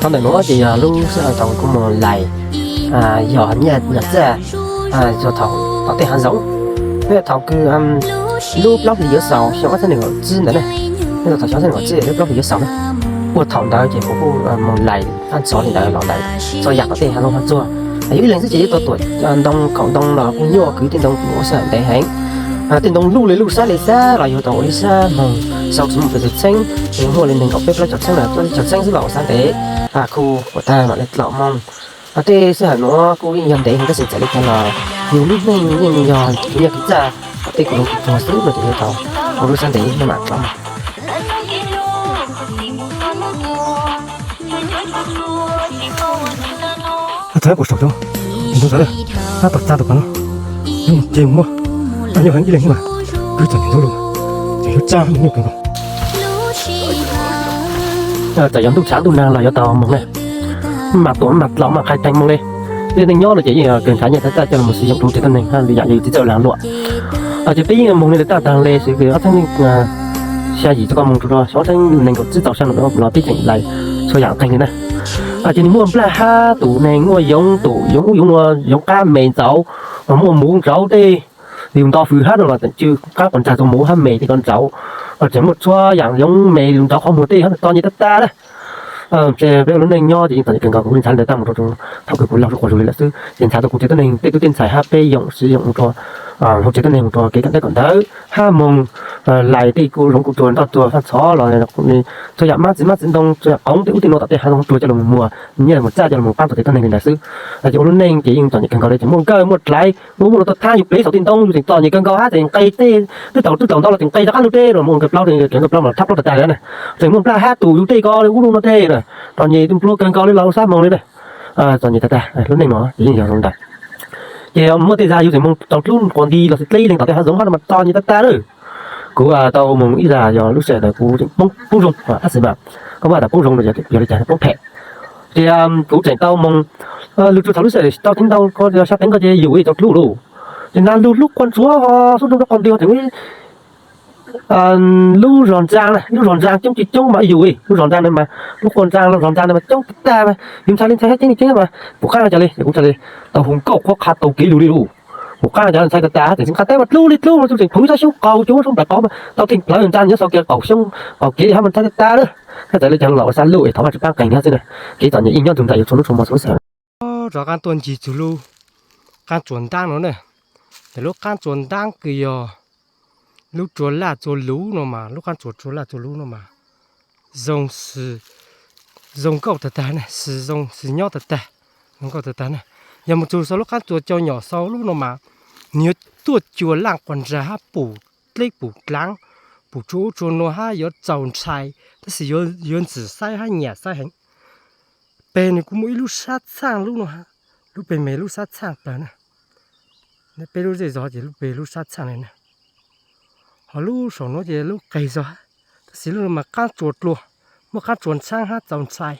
Tau ntawm nuav ces yog lub sij hawm thaum kuv mus lais yog nyaj txaj, yog thaum tom tej hav zoov, yog thaum kws lub plaub hlis yuav xaus xyoo ob txhiab nees nkaum tsib ntawd na, yog thaum xyoo ob txhiab nees nkaum tsib lub plaub hlis yuav xaus na, ua thaum ntawd ces kuv kuj mus lais faj ntxhov li ntawd los lais txhua yam tom tej hav zoov hav txuag. Yog ib leeg xwb ces yeej tau tuam ntoo kaum ntoo los kuj nyuaj kwv tej ntoo kuj ua sij hawm ntev heev. Tej ntoo luj li luj sab li sab los yuav tau ua ib sab moog sau tsis muaj pes tsawg txheeb, ces muaj li nees nkaum peb plaub caug txheeb los plaub caug txheeb xwb los ua sab ntev, kuj ua tag mam li tlaus moog. Tej sij hawm nuav kuj yeej yog ntev heev tab sis txawm li cas los yus lub neej yeej yog yus nyaj kwv txaj, tej kuv lug kuv tuag xwb no ces yuav tau ua lub sab ntev maj mam tlaus. Txog puas saum rau, ntoo sawv daws, ab tom txaj tom pas no, ces muaj, ab yog heev ib leeg mas, kwv txog ntawm ntug lug, ces yuav txaj nyuaj kawg nkaus. Txawm yog ntuj tshav ntuj nag los yuav tau moog na, mam tuam mam tlaus mam qha teeg moog li. Tej neeg nyob no ces yeej kawg nrhav nyaj txag txaj coj los mus siv yoog rau tej tuab neeg hab li yam yus txiv txawj laag luam. Ces peb yeej moog li tag taag le xwb, ob txheeb xya yim txog koj moog rau xyoo ob txheeb nees nkaum tsib txaus sab no los peb tseem lais txhua yam qeeg li na. Ces nws muaj nplaj hab tus neeg muaj yoov, tus yoov ub yoov nuav, yoov qab me ntxauv, muaj muv ntxauv tej, yus nto fwv hab no los tseem tsw qab quas ntsag txug muv hab me tej ko ntxauv, tseem muaj txhua yam yoov me lug ntxauv qhov muag tej hab txom nyem tag tag na. Peb ua lub neej nyob ces yeej txom nyem kawg nkaus, kuv ntxhais ntawd tag mus rau thaum kws kuv laug suav quas zug li lawm xwb ces ntxhais tau kuv tsev tuab neeg tej tub tej ntxhais hab peb yoom siv yoom mus rau hauv tsev tuab neeg mus rau kev kawm ntawv kawm ntawv hab moog lais tej kuj zoov kuj tuag ntoj tuag faj ntxhov los txhua yam mab txiv mab txiv ntoo txhua yam qoov tej ub tej nuav tom tej hav zoov tuag coj lug mus muag nyiaj mus txaj coj lug mus paab rau tej tuab neeg li ntawd xwb. Ces ua lub neej ces yeej txom nyem kawg nkaus li ces muaj nkawj muaj dlaiv muaj muaj lug tau thab yus plev saum tej ntoo yus tseem txom nyem kawg nkaus hab tseem nqe tej twb tau twb tau ntau los tseem nqe rov qab lug tej los muaj nkawj plaub nkawj plaub mas thab plaub tag tag na, tseem muaj nplaj hab tus yug tej ko ub lub no tej na, txom nyem tus nplua kawg nkaus li los ua sab moog li na. Txom nyem tag tag lub neej no ces yeej yog zoo ntawd. Ces muaj tej zag yus tseem moog tau dlub quas nti los dleb ib leeg tom tej hav zoov hab no mas txom nyem tag tag lawm. Kuv tau moog ib zag yog lub sij hawm ntawd kuv tseem poob poob zoo tab sis mas koj muab tas poob zoo no yog li cas poob phem. Ces kuv tseem tau moog lug txug thaum lub sij hawm tau teev ntau ko sab teev ko ces yus tau dlub lauj. Ces nag lug lub quas ntsuav xub nroo rov quas nti tseem lub zog ntsaa na, lub zog ntsaa coob tsis coob mas yus lub zog ntsaa na mas lub quas ntsaa los zog ntsaa na mas coob tag tag mas yus ntshai li ntshai hab ceeb li ceeb mas pum qaab no cas li ces kuv tau hu nkauj qhuab qha tau kev lug li lauj. Pum qaab no cas ntshai tag tag tseem tsis nqa teb mas dlub li dlub tseem phuv ib tsob xyoob qaug cua muab xyoob nplawm pauv mas tau theej plawv ntsaa nyob sau kev qaug xyoob qaug kev li hab mas ntshai tag tag lawm. Hab txawm li cas los ua sab luj es thov Vajtswv paab qeeg hab xwb na. Kev txom nyem yeej nyob ntug ntawm yus txhua hnub txhua hmo txhua lub sij hawm. Rov qaab tuaj ncig txug lub qaab tsuas ntaab no na. Ces lub qaab tsuas ntaab kws yog lub tsua laj tsua luv no mas, lub qaab tsuas tsua laj tsua luv no mas zoo, zoo nkauj tag tag na, xws zoo xws nyob tag tag, zoo nkauj tag tag na. Yog mus txug sau lub qaab tsuas cau nyom sau lub no mas nws yuav tuaj cua laj quas ntsag hab pum dleb pum dlaav, pum tsua ub tsua nuav hab yuav txaus ntshai, tab sis yuav ntxim saib hab nyam saib heev. Peg nws kuj muaj ib lub sab txhaaj lub no hab, lub peg me lub sab txhaaj plawg na. Peb lub zej zog ces lub peg lub sab txhaaj le na. Ho lub saum nuav ces lub qeg zog, tab sis lub no mas qaab tsuas dlua, muaj qaab tsuas ntshaab hab txaus ntshai.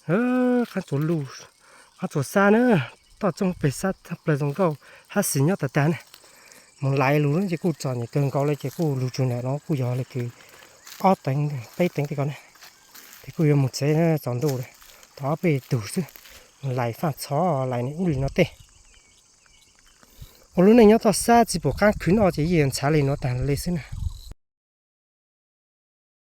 Qaab tsuas luj, qaab tsuas sab na, toj txooj peg sab plawg zoo nkauj hab xws nyob tag tag na. Moog laiv lug ces kuj txom nyem kawg nkaus le ces kuj lug txug ntawm no kuj yog le kws ob teev peb teev tej ko na. Ces kuj yuav moog tsev tsaus ntuj le, thov ob peb tug xwb, moog lais faaj txhov lais ub li no tej. Ua lub neej nyob toj sab tsis pum qaab khwv noj ces yeej ntxhaav le nuav tag le xwb na.